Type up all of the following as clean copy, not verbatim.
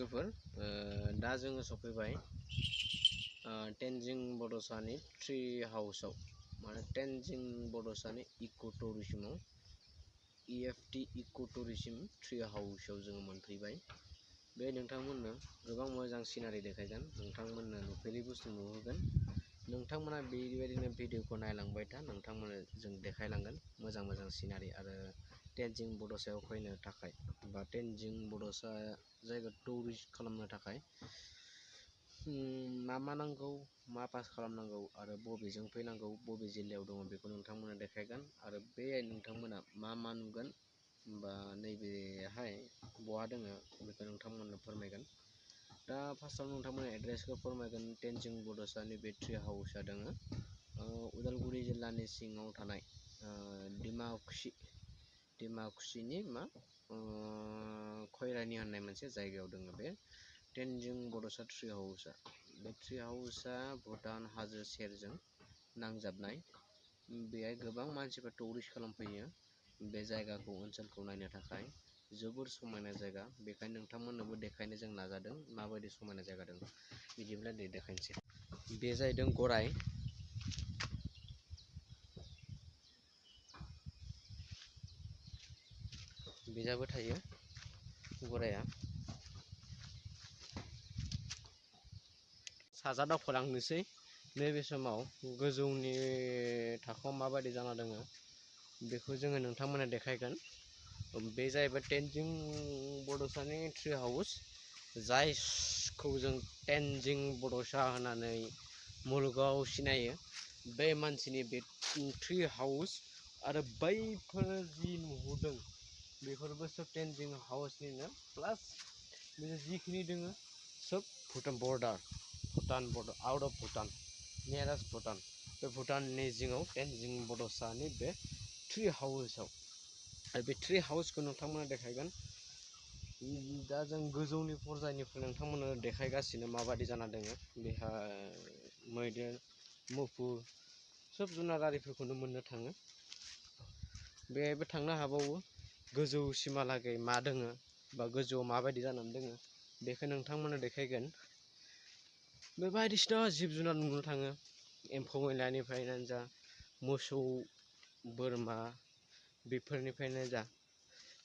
लोगोफोर दा जोङो सफैबाय तेनजिं बड'सानि ट्री हाउसआव, माने तेनजिं बड'सानि इक' टुरिज्मआव EFT इक' टुरिज्म ट्री हाउसआव जोङो मोनफैबाय। बे नोंथांमोननो गोबां मोजां सिनारि देखायगोन, नोंथांमोननो नुफेरै बुस्थु नुहोगोन। नोंथांमोना बेबायदिनो भिडिअखौ नायलांबाय था, नोंथांमोननो जों देखायलांगोन मोजां मोजां सिनारि आरो तेनजिं बड'सायाव फैनो थाखाय बा तेनजिं बड'सा जायगा टुरिस्ट खालामनो थाखाय मा नांगौ, मा पास खालामनांगौ आरो बबेजों फैनांगौ, बबे जिल्लायाव दङ बेखौ नोंथांमोना देखायगोन आरो बे नोंथांमोना मा नुगोन बा नैबेहाय बहा दोङो बेखौ नोंथांमोननो फोरमायगोन। दा फार्स्टआव नोंथांमोना एड्रेसखौ फोरमायगोन। तेनजिं बड'सानि बे ट्री हाउसआ दोङो उदालगुरि जिल्लानि सिङाव थानाय डिमाकुसिनि खैरानि होननाय मोनसे जायगायाव दङ बे तेनजिं बड'सा ट्री हाउसआ। बे ट्री हाउसआ भुटान हाजो सेरजों नांजाबनाय। बेहाय गोबां मानसिफोर टुरिस्ट खालामफैयो बे जायगाखौ, ओनसोलखौ नायनो थाखाय। जोबोर समायना जायगा, बेखायनो नोंथांमोननोबो देखायनो जों नाजादों माबायदि समायना जायगा दं। बिदिब्ला दे देखायनोसै। बे जाहैदों गराय। बिजाबो थायो गराया। साजा दावखोलांनोसै। नैबे समाव गोजौनि थाखोआव माबायदि जाना दोङो बेखौ जोङो नोंथांमोननो देखायगोन। बे जाहैबाय तेनजिं बड'सानि ट्री हाउस, जायखौ जों तेनजिं बड'सा होननानै मुलुगाव सिनायो। बे मानसिनि बे ट्री हाउस आरो बैफोर जि नुहुरदों बेफोरबो सोब तेनजिं हाउसनिनो, प्लास बे जिखिनि दोङो सोब Bhutan border, out of Bhutan, nearest Bhutan. बे भुटाननि जिङाव तेनजिं बड'सानि बे ट्री हाउसआव। आरो बे ट्री हाउसखौ नोंथांमोना देखायगोन। दा जों गोजौनि पर्जायनिफ्राय नोंथांमोननो देखायगासिनो माबायदि जाना दोङो। बेहा मैदेर, मुफुर सोब जुनारारिफोरखौनो मोननो थाङो। बेहायबो थांनो हाबावो। गोजौसिमहालागै मा दोङो बा गोजौआव माबायदि जानानै दोङो बेखौ नोंथांमोननो देखायगोन। बे बायदिसिना जिब जुनार नुनो थाङो, एम्फौ एनलानिफ्रायनो जा, मोसौ बोरमा बेफोरनिफ्रायनो जा,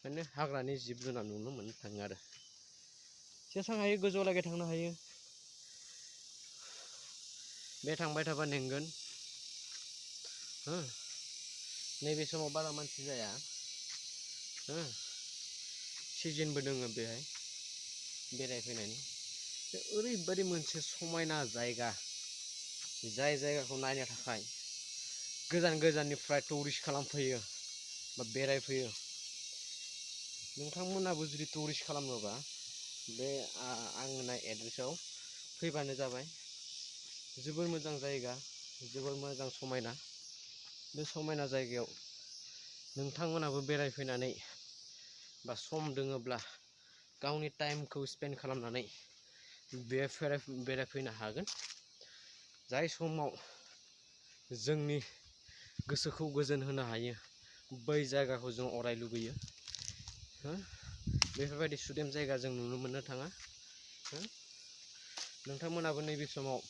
माने हाग्रानि जिब जुनार नुनो मोननो थाङो आरो। जेसां हायो गोजौआवलागै थांनो हायो। बे थांबाय थाबा नेंगोन। नैबे समाव बारा मानसि जाया। सिजोनबो दोङो बेहाय बेरायफैनायनि। ओरैबायदि मोनसे समायना जायगा, जाय जायगाखौ नायनो थाखाय गोजान गोजाननिफ्राय टुरिस्ट खालामफैयो बा बेरायफैयो। नोंथांमोनाबो जुदि टुरिस्ट खालामनोबा बे आं होनाय एड्रेसाव फैबानो जाबाय। जोबोर मोजां जायगा, जोबोर मोजां समायना। बे समायना जायगायाव नोंथांमोनाबो बेरायफैनानै बा सम दोङोब्ला गावनि टाइमखौ स्पेन्ड खालामनानै बेरायफैनो हागोन। जाय समाव जोंनि गोसोखौ गोजोन होनो हायो बै जायगाखौ जों अराय लुबैयो। बेफोरबायदि सुदेम जायगा जों नुनो मोननो थाङा। नोंथांमोनाबो नैबे समाव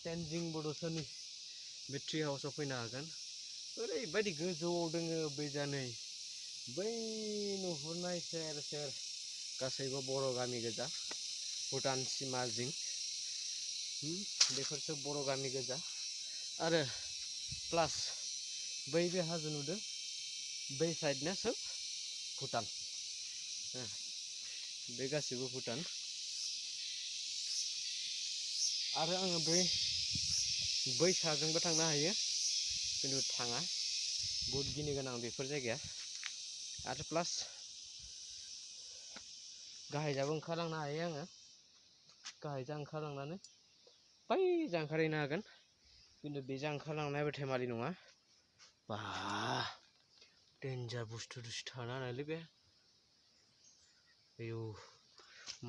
तेनजिं बड'सानि बे ट्री हाउसआव फैनो हागोन। ओरैबायदि गोजौआव दोङो बैजानै, बै नुहुरनाय सेर सेर गासैबो बर' गामि गोजा। भुटान सिमा जिं बेफोरसो बर' गामि गोजा। आरो प्लास बै बे हाजो नुदों, बै साइडना सोब भुटान। बे गासिबो भुटान। आरो आङो बै साजोंबो थांनो हायो, खिन्थु थाङा। बहुद गिनो गोनां बेफोर जायगाया। आरो प्लास गाहायजाबो ओंखारलांनो हायो आङो। गाहायजा ओंखारलांनानै बैजा ओंखारहैनो हागोन। खिन्थु बेजा ओंखारलांनायाबो धेमालि नङा। बा डेन्जार बुस्थुसो थानो हानायलै बे। आयौ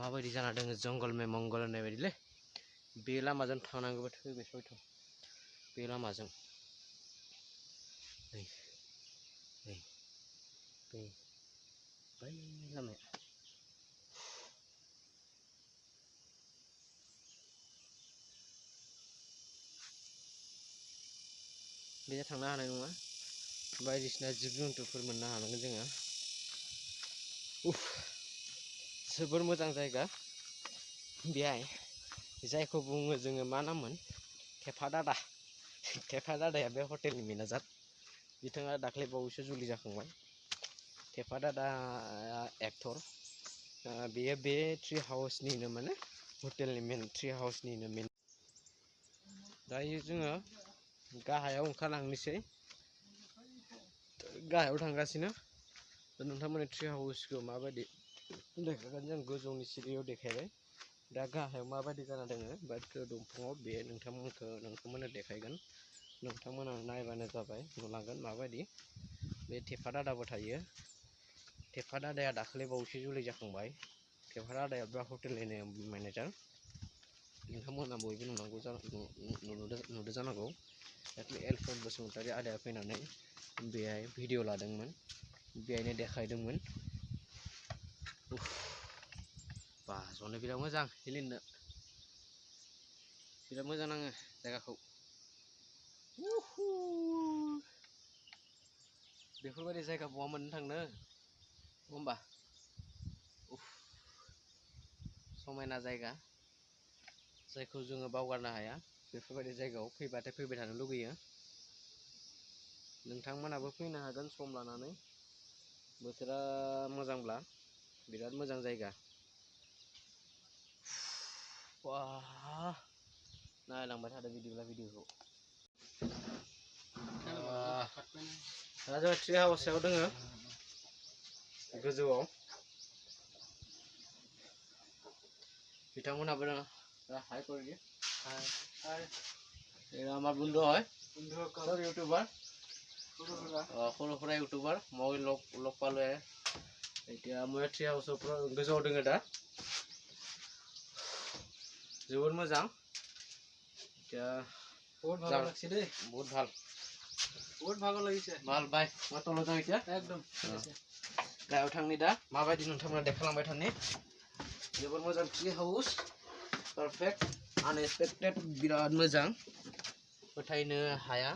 माबायदि जाना दोङो, जंगल में मंगल होननाय बायदिलै। बे लामाजों थांनांगौबा थैबाय सयथ'। बे लामाजों बै लामाया बेजों थांनो हानाय नङा बायदिसिना जिब जुन्थुफोर मोननो हानांगोन जोङो जोबोर मोजां जायगा बेहाय जायखौ बुङो जोङो मा नाममोन थेफा दादाया बे हटेलनि मेनेजार बिथाङा दाख्लै बावैसो जुलि जाखांबाय थेफा दादा एक्टर बेयो बे ट्रि हाउसनिनो माने हटेलनि मेन ट्रि हाउसनिनो मेन दायो जोङो गाहायाव ओंखारलांनोसै गाहायाव थांगासिनो नोंथांमोननि ट्रि हाउसखौ माबायदि देखायगोन जों गोजौनि सिरियाव देखायबाय दा गाहायाव माबायदि जाना दोङो बा दंफाङाव बे नोंथांमोननो देखायगोन नोंथांमोना नायबानो जाबाय नुलांगोन माबायदि बे थेफा दादाबो थायो थेफा दादाया दाख्लै बावैसो जुलि जाखांबाय थेफा दादाया बे हटेलनिनो मेनेजार नोंथांमोना बयबो नुदो जानांगौ दाख्लै एलफ्रेड बसुमतारी आदाया फैनानै बेहाय भिडिअ लादोंमोन बेहायनो देखायदोंमोन बा जनो बिराद मोजां हिलिननो बिराद मोजां नाङो जायगाखौ बेफोरबायदि जायगा बहा मोननो थांनो होमबा समायना जायगा जायखौ जोङो बावगारनो हाया बेफोरबायदि जायगायाव फैबाथाय फैबाय थानो लुगैयो नोंथांमोनाबो फैनो हागोन सम लानानै बोथोरा मोजांब्ला बिराद मोजां जायगा नायलांबाय थादो बिदिब्ला भिडिअखौ दा जों ट्रि हाउसआव दोङो गोजौआव बिथांमोनाबो हाय कर दिए हाय ये हमारा बंधु है सर यूट्यूबर खर'फोरा यूट्यूबर मैं लग पालो এতিয়া মই ट्रि हाउसआव गोजौआव दोङो दा जोबोर मोजां এতিয়া बहुत ভালো লাগছে দে বহুত ভালো লাগিছে ভাল বাই মই তলত যাওঁ এতিয়া একদম গায়ক थांनि दा माबायदि नोंथांमोना देखायलांबाय थानि जोबोर मोजां ट्रि हाउस परफेक्ट आनएक्सपेक्टेड बिराद मोजां फोथायनो हाया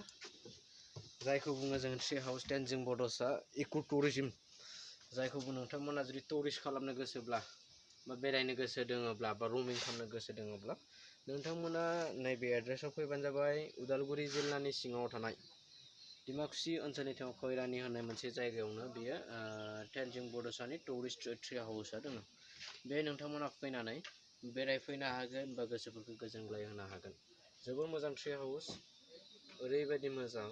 जायखौ बुङो जों ट्रि हाउस टेनजिं बड'सा इक' टुरिज्म जायखौ नोंथांमोना जुदि टुरिस्ट खालामनो गोसोब्ला बा बेरायनो गोसो दङब्ला बा रुमिं खालामनो गोसो दङब्ला नोंथांमोना नैबे एड्रेसाव फैबानो जाबाय उदालगुरि जिल्लानि सिङाव थानाय डिमाकुसि ओनसोलनि खैरानि होननाय मोनसे जायगायावनो बेयो टेनजिं बड'सानि टुरिस्ट ट्रि हाउसआ दङ बे नोंथांमोना फैनानै बेरायफैनो हागोन बा गोसोफोरखौ गोजोनग्लाय होनो हागोन जोबोर मोजां ट्रि हाउस ओरैबायदि मोजां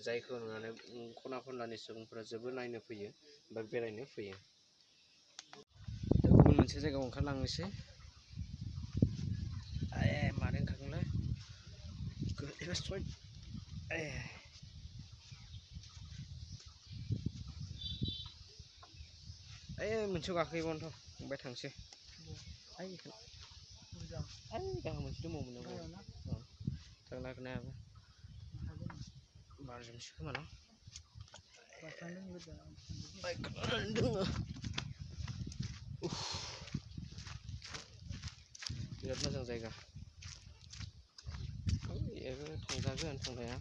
जायखौ नुनानै खना खनलानि सुबुंफोरा जोबोर नायनो फैयो बा बेरायनो फैयो दा गुबुन मोनसे जायगायाव ओंखारलांनोसै मानो ओंखारगोनलै मोनसेयाव गाखोयोमोनथ' ओमफ्राय थांसै गाहाम मोनसे दंबावोमोन नामा थांनो हागोन ना हायाबा बारजोमसै खोमा ना बाइक लानानै दङ बिराद मोजां जायगा थांजागोन थांनाया